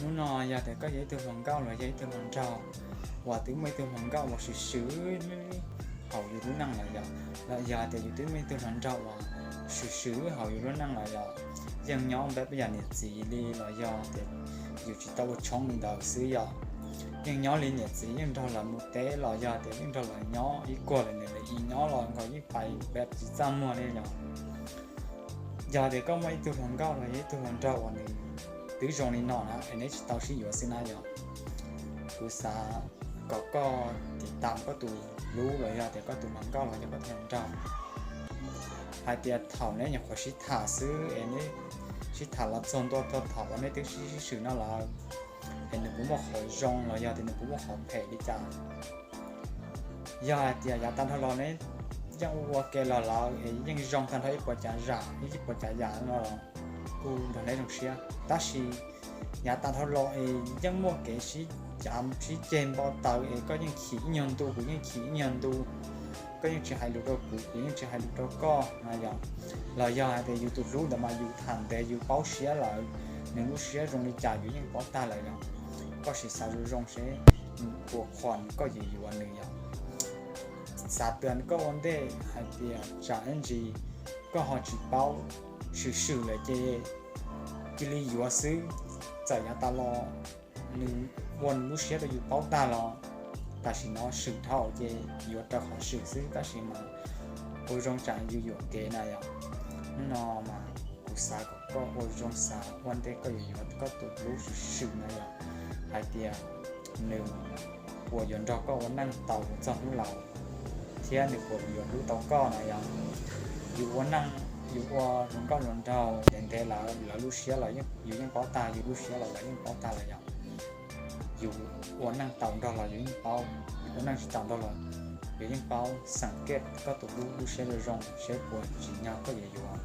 Hnub no yog tias koj yog ib tug hluas nkauj los yog ib tug hluas nraug uas twb muaj ib tug hluas nkauj uas swm swm hauv yus lub neej lawm yom, los yog tias yus twb muaj ib tug hluas nraug uas swm swm hauv yus lub neej lawm yom, yeej nyob npab peb yam niam txiv li los yog tias yus tsis tau ua tshoob li ntawd xwb yom, yeej nyob li niam txiv yeej nrog lawv mus teb los yog tias yeej nrog lawv nyob ib kuag lawm nws li nyob los nkaus yeej pais npab tsis txaj muag li yom. Yog tias koj muaj ib tug hluas nkauj los yog ib tug hluas nraug uas nws twb zoo li no na es neb tsis tau sib yuav xwb na yom, kuv xav kom koj tiv tam koj tus hlub los yog tias koj tus hluas nkauj los yog koj tus hluas nraug hais tias thaum neb nyuam qhuav sib tham xwb es neb sib tham los txog ntua thaum uas neb twb sib sib swm no lawm es nws puas muaj qhov zoo los yog tias nws puas muaj qhov phem li cas. Yog hais tias yav tag dhau los neb yeej ua ua ke los lawm es yeej zoo tag nrho ib puas tsav yam, ib puas tsav yam no los kuj nrog neb zoo siab, tab sis yav tag dhau los es yeej muaj kev sib cav sib ceg npau taws es koj yeej chim ib nyuag ntu kuv yeej chim ib nyuag ntu, koj yeej tsis hais lus rau kuv kuv yeej tsis hais lus rau koj no yom, los yog hais tias yus tus hlub ntawd mas yus tham ntev yus paub siab lawm, nws lub siab zoo li cas yus yeej paub tag lawm yom. Koj sim xav zoo zoo seb puas khuam koj yuav yuav nws yom. Xav tias koj ua ntej hais tias tsam ib ntsis koj ho tsis paub, swm swm lawm ces cia li yuav xwb, txawm yav tas los nws ua nws lub siab rau yus paub tag los tam sim no swm dhau ces yuav raws qhov swm xwb tab sis mas ua zoo tsam yus yuam kev na yom. Hnub no mas kuv xav kom koj ua zoo xav ua ntej koj yuav yuav koj tus hlub swm swm na yom, hais tias nws puas yuav nrog koj ua neej tau txog hnub laus thiab nws puas yuav hlub tau koj na yom. Yus ua neej, yus ua hluas nkauj hluas nraug ntev ntev lawm lawv lub siab los yus yeej paub tag, yus lub siab los lawv yeej paub tag lawm yom. Yus ua neej tau nrog los yus yeej paub, yus ua neej tsis tau nrog los yus yeej paub. Xeem kiaj koj tus hlub lub siab zoo zoo seb puas tsim nyog koj yuav yuav.